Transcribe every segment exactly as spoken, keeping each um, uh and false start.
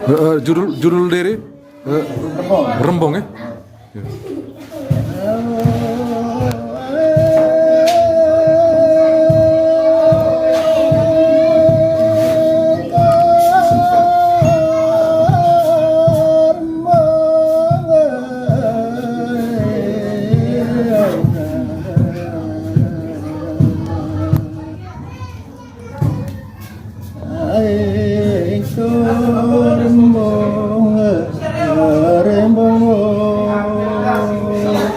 Eh, eh, judul, judul dere, eh, Rembong, ya? Ya. Ai, rembong, rembong,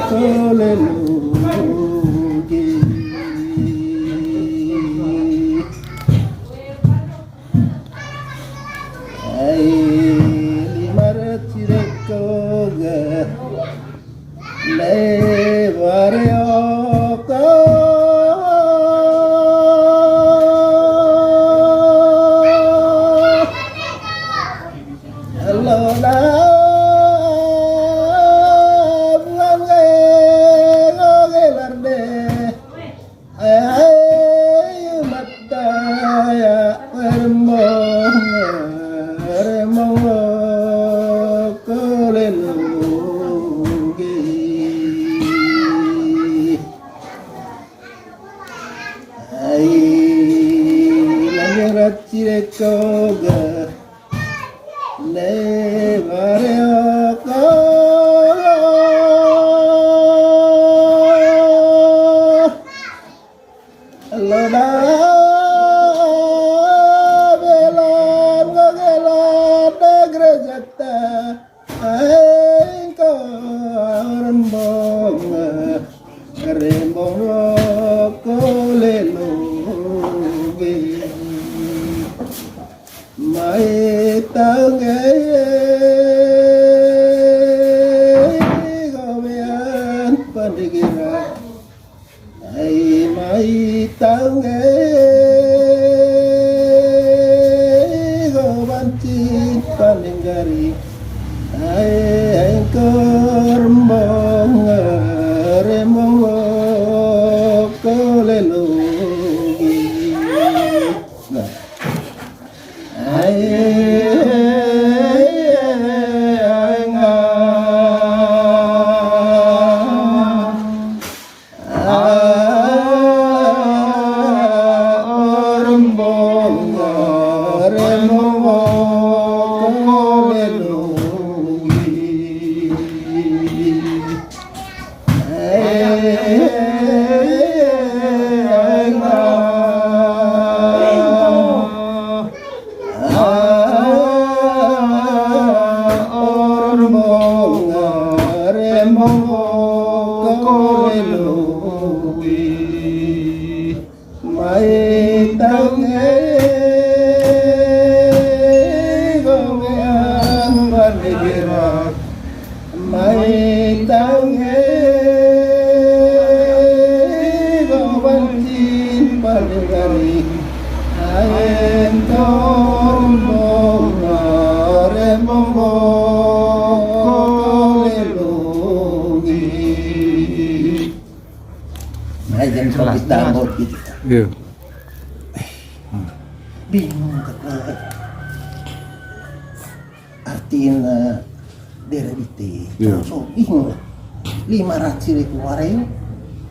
kolelu gi. Ai, lima raci reko ga. Le bare oko. Lo da bulan ge, go ge larde. Ai, mataya, rembong, rembong, kolelu gi. Ai, lagi raci reko ga. Le bare oko. Lo da belan ga gelan da gereja ta. Ai, ko rembong, rembong, kolelu gi. Mai tangge gobean pandigira. Ai, mai tangge gobancin panenggari. Ai, ai, ko rembong, rembong, kolelu gi. Nah. Ai, ai, ai, nga. Mai tangge gobean pandigira. Mai tangge gobancin panenggari. Ai, ko rembong, rembong, kolelu gi. Nah, jangan jelas, sampai jelas. Dangdut gitu. Iya. Bingung kata artiin, eh, dere dite. Iya. So, bingung lah. Lima raci reko bareo,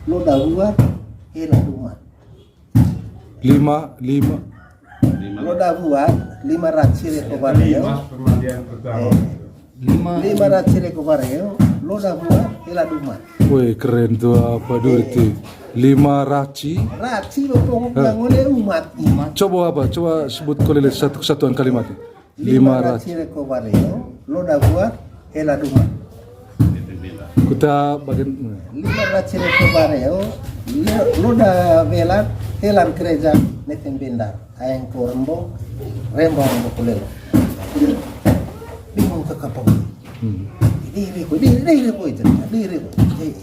lo da buat, hela dumat. Lima, lima. Lo da buat, lima raci reko bareo. Lima. Lima raci reko bareo, lo da buat, hela dumat. Woi, keren tuh apa dulu itu. Lima raci. Raci lo pokoknya. Hah? Ngole umat. Umat. Coba apa? Coba sebut kembali satu kesatuan kalimatnya. Lima raci reko bareo, lo da buat, hela dumat. Kuta bagian. Lima raci reko bareo, lo, lo da welat, helan gereja, neten bendar. Ai, ko rembong, rembong, rembong, kolelu. Bingung ke kapau. Hmm. Dere ko, dere, dere ko itu, dere ko. Eh,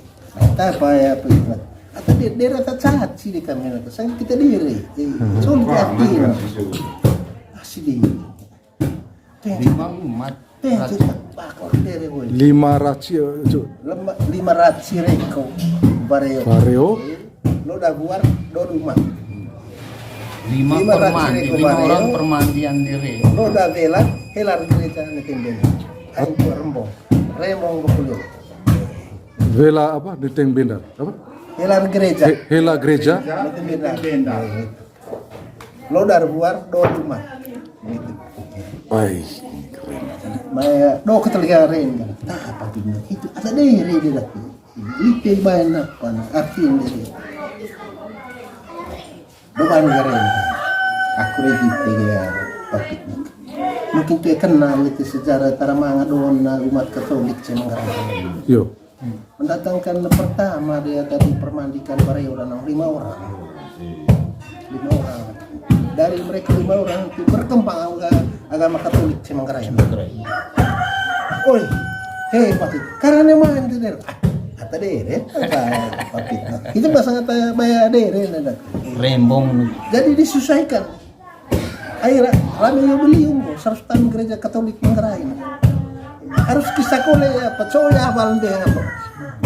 tak apa ya, apa itu. Atau dia, dia rasa caci di kami, sang kita dere. Eh, hmm. Sulit hati. Asli. Lima umat. Lima raci, eh, cu. Lima, lima raci reko bareo. Bareo. Lo da buat, do dumat. Lima raci reko bareo. Lima orang permandian diri. Lo da welat, Helar gereja niteng bendar. Ai, gua rembong. Rembong gua kuliah. Vela apa? Niteng bendar. Apa? Helar gereja. He-, hela gereja. Niteng bendar. Lodar buar, do rumah. Gitu. Ai, keren. Maya, do ketelia ren kan. Tah, apa tuh? Itu ada deh, ren dia. Lite baen apa? Arti yang dia. Beban keren. Aku lagi tiga papit. Mungkin tuh kenal itu sejarah tara manga dona umat Katolik Cemanggarai. Yo. Mendatangkan pertama dia tadi permandikan Bareura nang lima orang. Lima orang. Dari mereka lima orang itu berkembang agama, agama Katolik Cemanggarai. Oi, hebat itu. Karena main itu deh. Ah, kata deh, deh. Apa, apa fitnah. Itu bahasa kata baya deh, deh, deh. Rembong. Jadi disesuaikan. Akhirnya rame jubileum, seratus tahun Gereja Katolik Manggarai. Harus kisah kole ya, pecoy abal deh apa.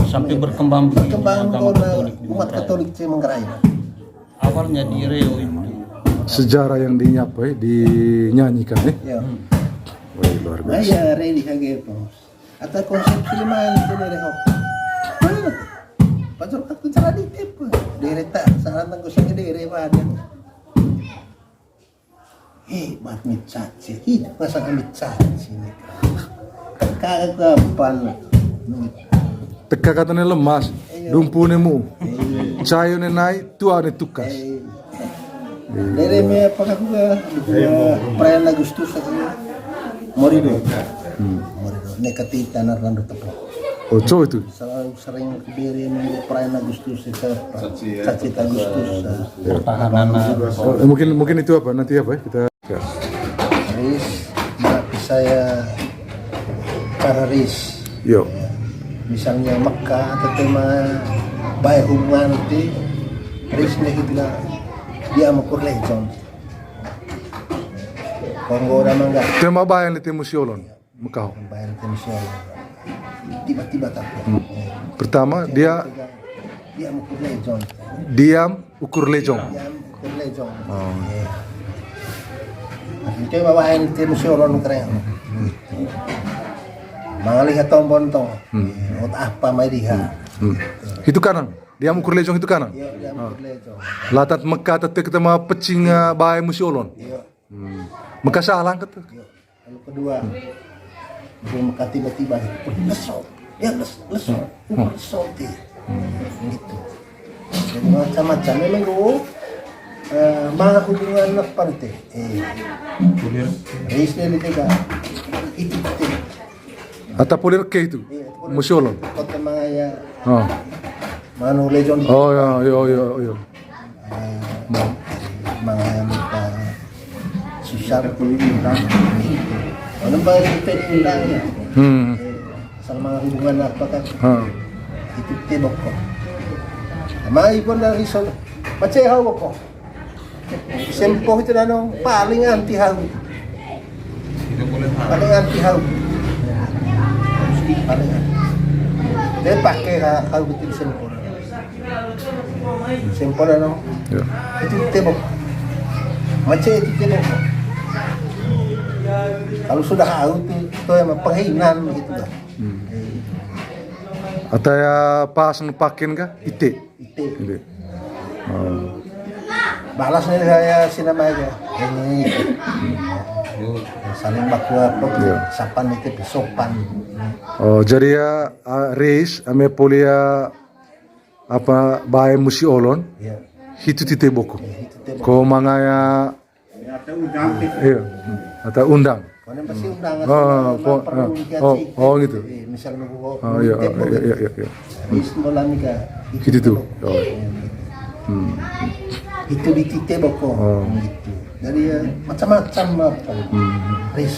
Sampai berkembang biak berkembang agama Katolik di umat Manggarai. Katolik Cemanggarai. Awalnya di Reo itu. Sejarah yang dinyapa, eh, dinyanyikan, eh. Ya. Wah, luar biasa. Nah, ya, Reo di Hage itu. Atau konsep film lain itu dari Hok. Mana tuh? Pacar aku cara di tipe. Dere tak, saran tangguh saya dere badan. Hebat nih caci. Hidup masa kami caci nih. Kagak kapan. Teka katanya lemas, iya. Dumpu nemu. Iya. Cayo ne nai, tua ne tukas. Iya. Dere me apa aku ga, dukung perayaan Agustus aku. Morido. Hmm. Morido. Nekati tanah randu tepuk. Oh, cowok itu. Selalu sering beri minggu perayaan Agustus itu apa? Caci, ya. Caci Agustus. Ya. Pertahanan. Oh, eh, mungkin, mungkin itu apa? Nanti apa ya? Kita ya. Riis, berarti saya cara riis. Yo. Ya. Misalnya Mekah atau tema baik hubungan nanti riis nih kita dia mengukur lejong. Konggo udah mangga. Tema baik yang ditemusi olon. Mekah. Bayar komisi Allah. Tiba-tiba tak. Hmm. Pertama, dia diam ukur lejong. Diam ukur lejong. Diam ukur lejong. Oh. Iya. Itu bawa yang komisi Allah keren. Malihat tombon to. Hmm. Ot apa mai diha. Hmm. Hmm. Itu kanang. Diam ukur lejong itu kanang. Iya, diam ukur lejong. Latat Mekah tete kita ma pecing, eh, bae musi olon. Iya. Hmm. Mekah salang kete. Iya. Lalu kedua, dia maka tiba-tiba, "Wih, leso, ya les-, leso, uh, leso ti." Gitu. Jadi macam-macam. Memang gue, eh, mah hubungan apa nanti? Eh, riis dia di tiga. Itu penting. Ata pulir ke itu? Iya, itu pulir. Musyolon. Kota Mangaya. Oh. Manu Legion. Oh, ya, ya, ya, ya. Eh, Mang Hamka susah. Orang baru kita diundang ya. Hmm. Eh, sama hubungan apa kan? Hmm. Itu tebok kok. Mai pun dari sono. Macam hau kok. Sempoh itu danong paling anti hau. Paling anti hau. Paling anti. Dia pakai ha-, hau betul sempoh. Sempoh danong. Ya. Itu tebok. Macam itu tebok. Kalau sudah hau itu, itu emang penghinaan gitu lah. Hmm. Atau ya pas ngepakin kah? Ite. Ite. Ite. Oh. Balas nih saya sinama aja. Ini. Yuk, saling baku apa? Iya. Sapan itu sopan. Oh, jadi ya, ah, Reis, ame poli ya, apa, bae musi olon? Iya. Hitu tite boko. Iya, hitu tite boko. Ko mangaya Iya. Atau undang. Kau pasti undang, oh, asal po-, perlu oh, dikasih. Oh, gitu. Eh, misalnya gua, oh, iya, iya, iya, iya. Ini sembolan nih, Kak. Gitu tuh. Oh. Iya, gitu. Hmm. Itu di tite boko. Oh. Gitu. Jadi ya, macam-macam apa. Hmm. Riis.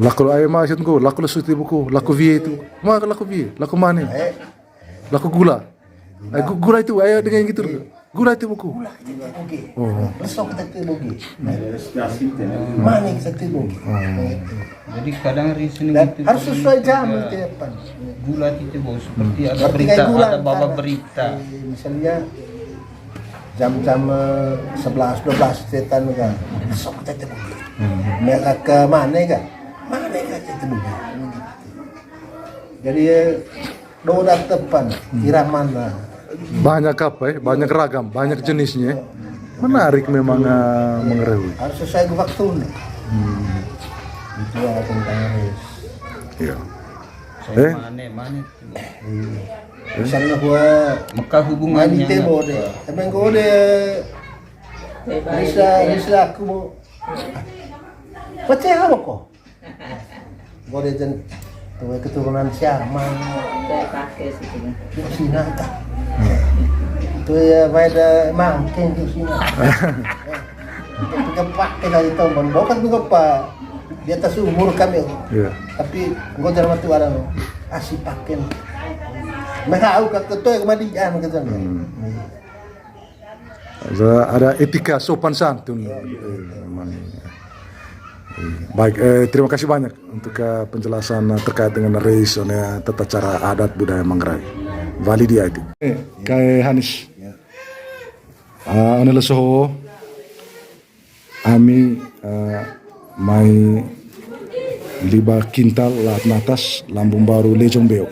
Laku ayo masuk gua, laku lesu tite boko, laku vie itu. Ma laku vie, laku mane. Eh. Laku gula. Eh, gu-, gula itu, ayo dengan gitu. Gula itu boko. Gula kita boge. Oh. Leso kita kita boge. Mana kita kita boge. Oh. Gitu. Jadi kadang riis ini dan gitu, harus sesuai jam kita, itu ya, Pan. Gula kita boko, seperti ada berita, kayak gula, ada bawa berita. Eh, misalnya jam-jam, eh, sebelas, dua belas setan kan. Leso kita kita boge. Meka ke mana kan? Mana kan itu bunda? Jadi, eh, do datepan, irama na. Banyak apa ya? Banyak ragam, banyak jenisnya. Menarik memang, eh, mengetahui. Harus sesuai waktu nih. Itu ya tentang harus. Iya. Eh? Mana, mana? Misalnya gua Maka hubungannya mandi teh apa? Bode. Emang gua de Risa, Risa aku mau. Percaya apa kok? Gua de jen tuh keturunan siapa? Saya pakai situ. Yuk sini aja. Tuh ya, pada mangkin di sini. Itu pakai dari tombon, bukan juga pak di atas umur kami. Iya. Tapi gua dalam waktu ada loh, asik pakai. Mereka tahu kak ketua yang mandian gitu. Hmm. Ada, ada etika sopan santun. Iya, iya. Baik, eh, terima kasih banyak untuk, eh, penjelasan, eh, terkait dengan race, eh, tata cara adat budaya Manggarai. Wali dia itu. Eh, Kae Hanis. Iya. Ah, one leso ho, ami, eh, mai lima kintal laat natas, lambung baru lejong beo.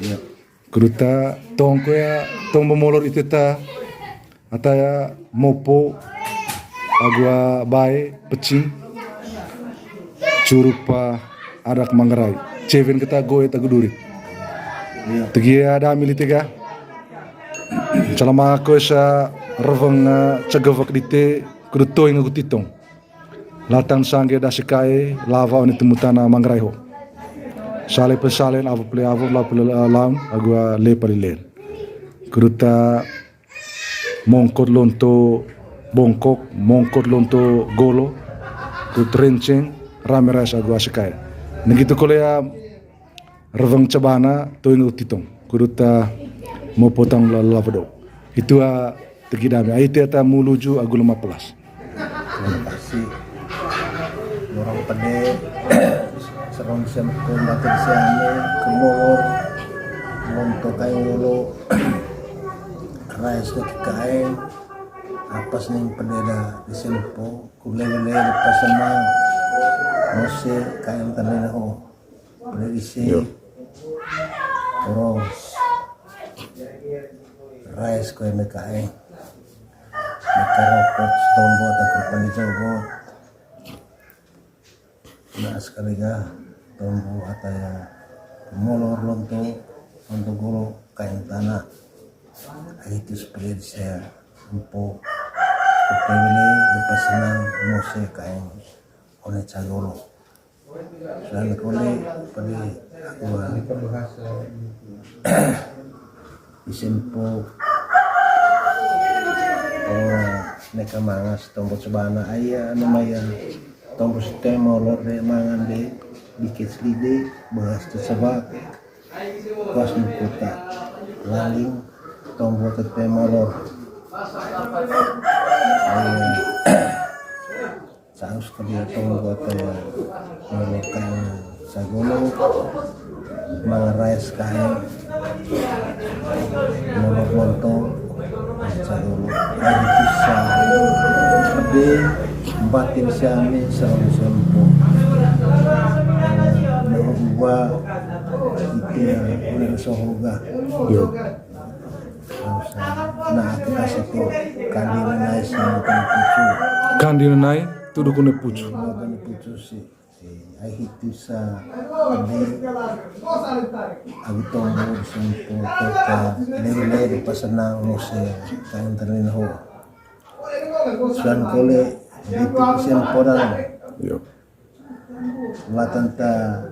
Iya. Kudu ta tong ko ya, tong bo molor ite ta, ata ya mopo, agu bae, pecing, curup, ah, adat Manggarai. Cewen keta goe ta gudurit. Iya. Tegi ya ada ami lite ga. Salama ko sa reweng, ah, cegewek dite, kudu toing agu titong. Latang sangge dasi kae, lawa one tumutana Manggarai ho. Sale pesalen, awo pele awo, lawa pele laun, agu le palilen. Kudu ta mongkot lonto bongkok, mongkot lonto golo, kudu renceng, rame rais agu asi kae. Nenggitu kole ya, reweng cebana, toing agu titong. Kudu ta mopo tang la-, lawa do. Itu, ah, tegi dame. Ai ite ta muluju agu lima belas. Kasi orang pede, serong siam ko mati di siame, kemolor, monto kain dulu, rais ke kain, apa sening pede da di sempo, kulele-lele pasangan, mose kain tanah ho. Prediksi. Yo. Terus rais ko M K E. Maka rokok tombo atau kurban di Jogo. Nah, sekali ga tombo atau ya molor lonto, lonto golo kain tanah. Itu seperti saya empo. Kepemile lepas senang mose kain one cagolo. Selalu kole pada aku, ah, isempo, oh, neka mangas tombo cebana aya, anu maya, tombo sete molor de mangan de, dikit selide, bahas tersebak, kuas kota, laling, tombo tete molor. Aya. Saus kerja tong buat kayak mengurutkan sagolo, mengerai sekali, menurut monto, sagolo, air pisang, ade, batin siami, selalu sempo. Menurut gua, itu yang udah sohoga. Yo. Nah, kita situ kandi nanai sama kena pucu. Kandi nanai, tudu kena pucu. Kena pucu sih. Si, ai hitu sa, tadi, aku tombo, sempo, kota, lele, lele, pas senang, mose, kain terlin ho. Suan kole, di pucu sempo dalam. Yo. Latan ta,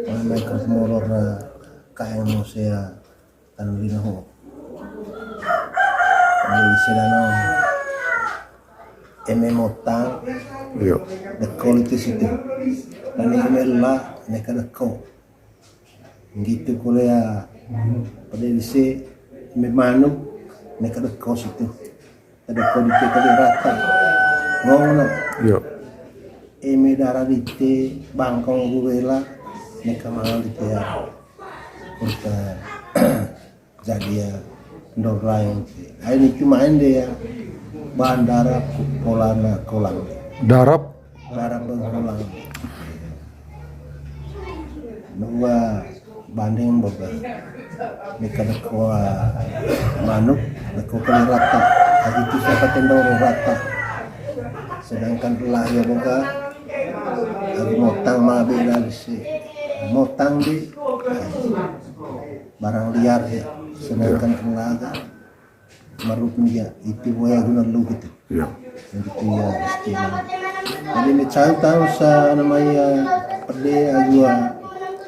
oleh Michael Moror, kain mose, Tanulino ho. Jadi sedano eme motang. Yo. Deko itu situ. Tani eme la neka deko. Gitu kuliah pada dise eme manuk neka deko situ. Ada kondisi kali rata. Ngono. Yo. Eme dara dite bangkong gue la neka mangan dite ya. Kurta jadi ya ndor lain. Ayo ni cuma ende ya. Bandara kolana kolang. Darap. Darap berpulang. Dua banding boga. Neka deko manuk, deko kali rata. Agi tu siapa tendoro rata. Sedangkan lah ya boga. Agi motang ma beda bisi. Motang di barang liar ya. Sedangkan lah marut dia itu boya guna lu gitu. Ya. Yang gitu ya istilah. Jadi ini contoh sa namanya pede agua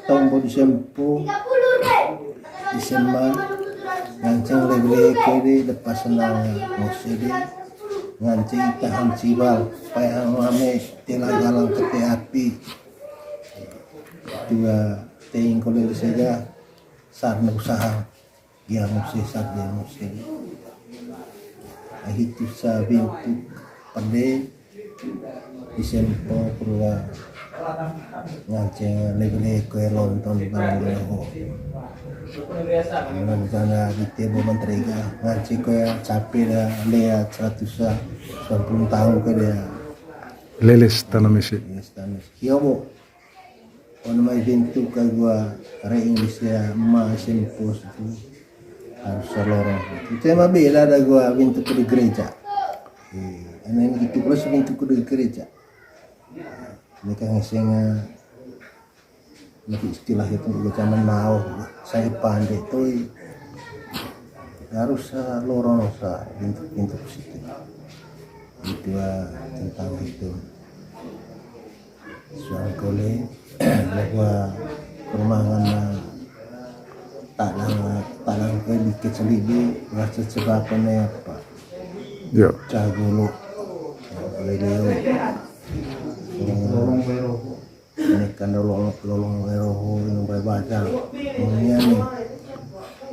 tombo disempo disemma nganceng lebih kede lepas senang mose de nganceng tahan cibal payah mame tela galang kete api. Dua teing kole sega sarna usaha. Dia mose sabde mose. Ahitu sa bintuk pede disempo purwa nganceng lego-lego lonton bang loho. Nang sana di tebo menteriga nganceng koya capek da lea seratus sembilan puluh tahun ke dia. Leles tanam isi. Leles tanam isi. Yo bo. Ono mai bintu ka gua re Inggris ya ma simpos itu harus salorong. Itu emang beda ada gua bintu ke di gereja. Eh, ene ini gitu terus bintu ke di gereja. Mereka ngeseng eh, lagi istilah itu juga zaman now saya pandai tuh harus eh, lorong sa bintu-bintu ke situ. Itu eh, tentang itu. Suang kole bahwa perumahan tadang tadang ke dikit selibi rasa sebab apa? Ya. Cagolo. Kole deo. Ini kan lolong lolong roho yang baca. Ini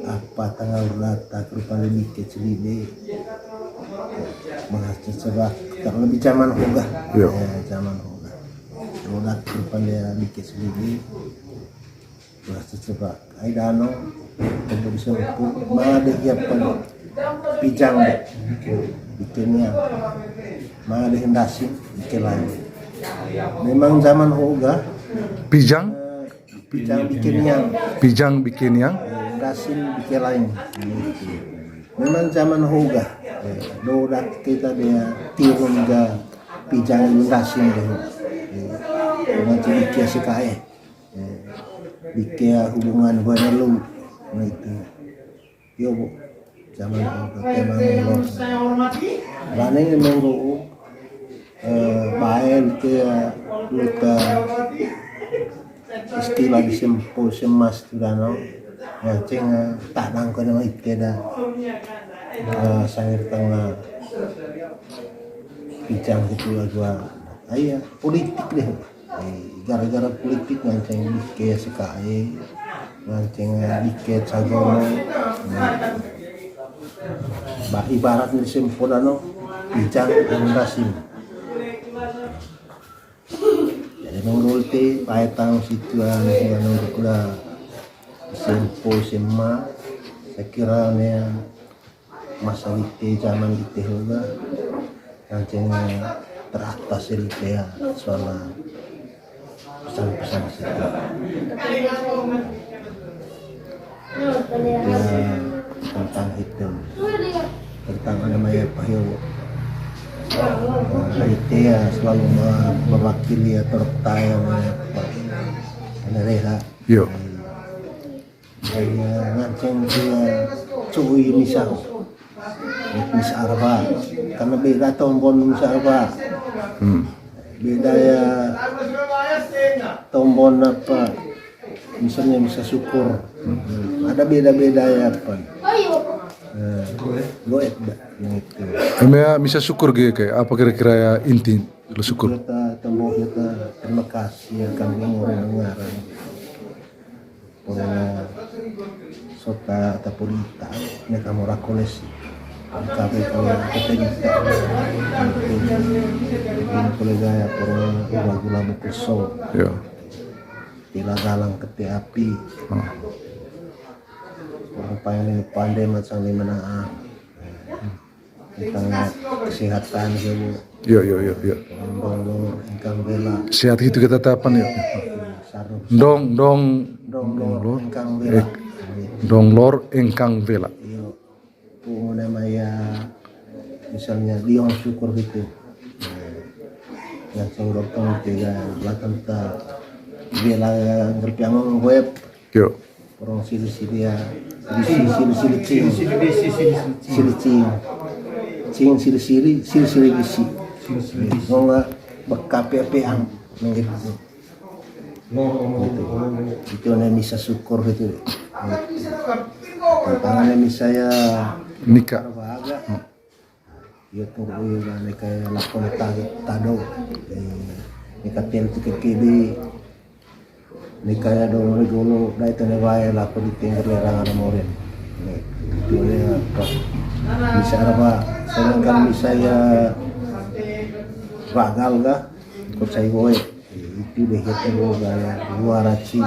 apa tanggal data kerupa lebih ke selibi. Bahasa sebab terlebih zaman hoga. Ya. Zaman hoga. Roda kerupa dia dikit selibi. Bahasa sebab. Ai dano tempat bisa upu. Mana ada siapa pijang deh. Bikinnya. Mana ada hendasin bikin lain. Memang zaman hoga. Pijang. Pijang bikin yang. Pijang bikin yang. Dasin bikin lain. Memang zaman hoga. Dodak kita dia tiru ga pijang dasin deh. Nanti bikin si kae. Bikin hubungan gue lu. Nah itu. Yo bu, zaman itu tema mengurus. Bane mengurus bae ke luta istilah di sempo semas tu dano. Nganceng tadang ko nama ite da. Sangir tengah pijang gitu aja. Ayo politik deh. Gara-gara politik nganceng dike sekae, nganceng dike cagono. Bah ibarat ni sempurna no pijang dan rasim. Jadi menurut te paetang situ anu anu kula sempo semma sekira ne masa dite zaman dite hoga nganceng teratas dite ya soal pesan-pesan sita. Ya, tentang hitam tentang namanya payo. Nah, dite ya selalu mewakili ya tertai namanya apa? Ada reha. Yo. Nganceng dia cuy misal. Mis arba. Karena beda tombon mis arba. Hmm. Beda ya tombon apa? Misalnya bisa syukur. Hmm. Ada beda-beda ya apa? Nah, goet dah gitu. Emang ya bisa syukur gitu kayak apa kira-kira ya inti lo syukur? Kita tombon kita terima kasih ya kami orang dengaran. Pura sota ataupun ita ne kamu rakoles kabe kalau kata ita ini kolega ya pura gula gula bukul so ya tila galang kete api orang paling pandai macam lima na tentang kesehatan ya bu. Yo, yo, yo, yo. Ndong lor engkang wela. Sehat hitu kita tapan yo. Sarung. Ndong, ndong, ndong lor engkang wela. Ndong lor engkang wela. Iyo. Pungu nama ya, misalnya diong syukur gitu. Yang sing gotong tiga belakang ta wela ngerpiang web. Yo. Orang siri-siri ya, siri-siri, siri-siri cing. Siri-siri cing. Cing siri-siri, siri-siri bisi. Nonga bekape-apean, gitu. Itu. Itu ne misa syukur gitu. Tantangannya misa ya nikah. Bahagia. Iyo, tunggu iyo, ba, neka lakon ta-, tado. Eh, neka tel tu kekebe. Neka ya do, ni golo, dai tene wae lakon di tengger lerang ana moren. Nih, itu ya, apa? Misa araba, sedangkan misa ya bagal ga, ikut saya goe. Itu deh, itu gua gaya, gua raci,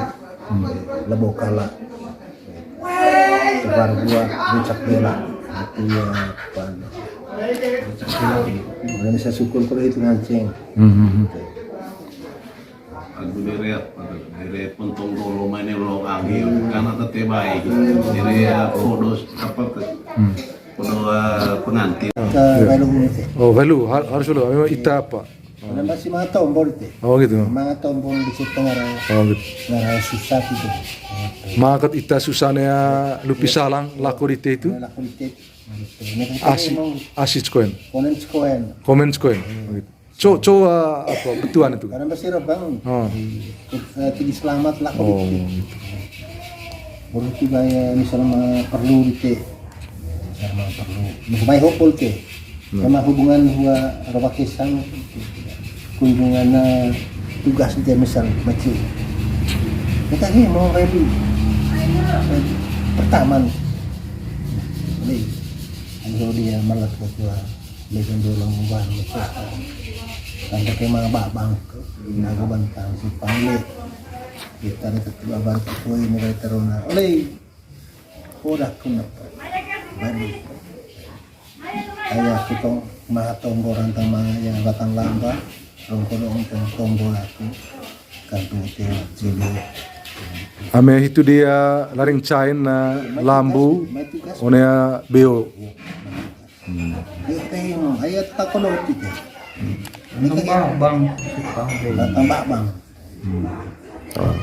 lebo kala. Tebar gua, bucak bela. Itu ya, pan. Bucak bela. Udah bisa syukur kalau itu nganceng. Hmm, hmm, hmm. Aku diri apa? Diri pentong dolo main lo angin. Karena tete baik. Diri ya, podos apa tuh? Hmm. Podo, eh, pengantin. Ke Walu dulu, teh. Oh, Walu, har-, harus dulu. Memang ita apa? Karena masih manga tombo dite. Oh, gitu. Manga tombo di situ ngara, oh, gitu, ngara susah gitu. Manga kat ita susah ne ya, lupi salang, lako dite itu. Lako dite. Gitu. Ini kan asi, emang asi cekoen. Komen cekoen. Komen cekoen. Iya. Oh, gitu. Co-, coba apa, betuan itu? Karena masih rebang. Oh. Di, eh, tinggi selamat lako dite. Oh, gitu. Baru tiba ya, misalnya perlu dite. Misalnya perlu. Nunggu mai hopol ke. Hmm. Sama hubungan dua roba kesang, kunjungan, eh, tugas dia misal, macam. Kita ni mau ready. Pertama ni. Ni, kalau dia malas ketua, dia kan dulu mengubah, macam. Kan pakai manga babang. Nah, aku bantang si panggilan. Kita ada ketua baru, ketua ini, dari teruna. Oleh, udah aku napa. Baru. Ayah aku tong, manga tombo rantang manga ya batang lamba, rongko dong tong tombo aku, kantung tela, cili. Ame hitu dia laring cain na lambu, one ya beo. Iya. Hmm. Dia teh, ayah tak kono kita. Ini kan bang, bang, bang. Batang bang. Hmm. Oh.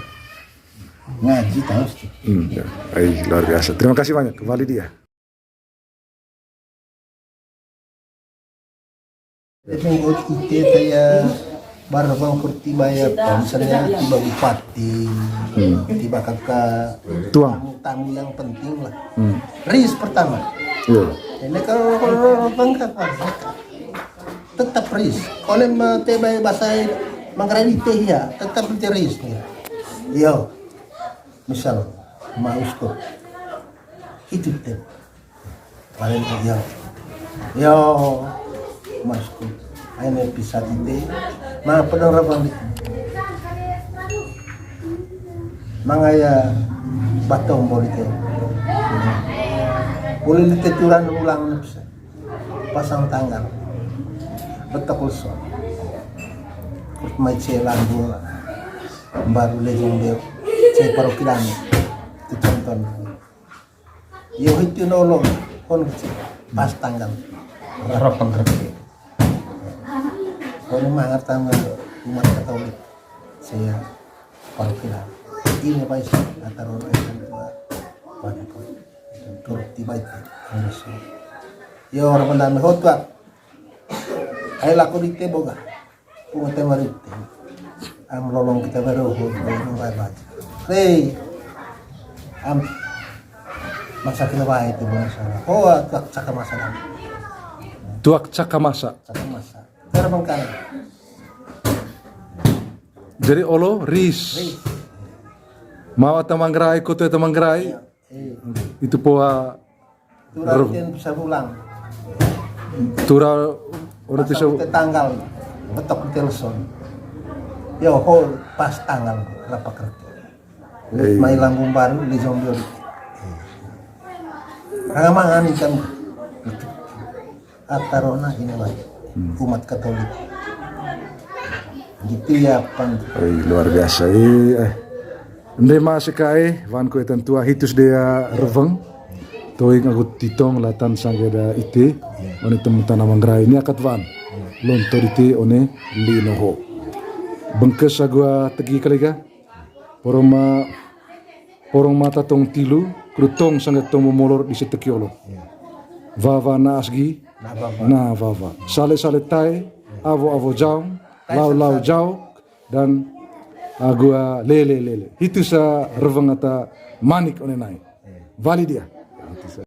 Ngaji tahu sih. Hmm, ya. Ai, luar biasa. Terima kasih banyak. Kembali dia. Itu buat ite kayak barang bangkrut tiba ya, misalnya tiba bupati, hmm, tiba kakak, tuang, tamu, tamu yang penting lah. Hmm. Ris pertama. Iya. Ini kalau, kalau bangkrut, tetap ris. Kalau mau teh bahasa Manggarai teh ya, tetap ris. Yo. Misal, ma uskup. Itu te. Paling, yo. Yo, ma uskup. Aine pisah tite. Ma pedang rabang di. Mangaya batong boli te. Boleh diteturan ulang bisa. Pasang tanggal. Betok leso. Terus mai celan dua. Baru lejong beo. Saya paroki dami. Itu contoh. Yo, itu nolong. Kon kecil. Pas tanggal. Harapan kerja. Kon mangat tanggal umat Katolik. Saya paroki dami. Ini apa isi? Kata orang yang tua. Pada pun. Turut tiba itu. Harus. Yo, orang pendami hotuak. Ai lako dite boga. Pungu te marite. Am lolong kita baru, baru, baru, baru. Hei. Am. Masa kita baik itu, bangsa. Oh, tuak caka masa dan. Tuak caka masa. Caka masa. Cara bangkai. Jadi olo ris. Ris. Mau ata Manggarai, koto ata Manggarai. Iya. Itu poa tura ten bisa pulang. Tura ora bisa tanggal betok di telepon. Yo, ho, pas tanggal berapa kerja? Eh. Mai lambung baru di zombie. Ranga mangan ikan. Atarona ini lagi. Umat Katolik. Gitu ya, Pan. Oi, luar biasa. Eh, eh. Nde ma sekae, wan ko etan tua hitus dea reveng. Toing agu titong latan sangge da ite, one temutan amang gerai ni akat wan. Lonto dite one lino ho. Bengkes agu tegi kaliga. Porong ma, porong mata tong tilu, kudu tong sangge tong momolor di seteki olo. Wawa na asgi, na wawa. Sale-sale tae, awo-awo jaong, lau-lau jaok, dan agu lele-lele. Hitu sa reveng ata manik one nai. Wali dia. Hitu sa.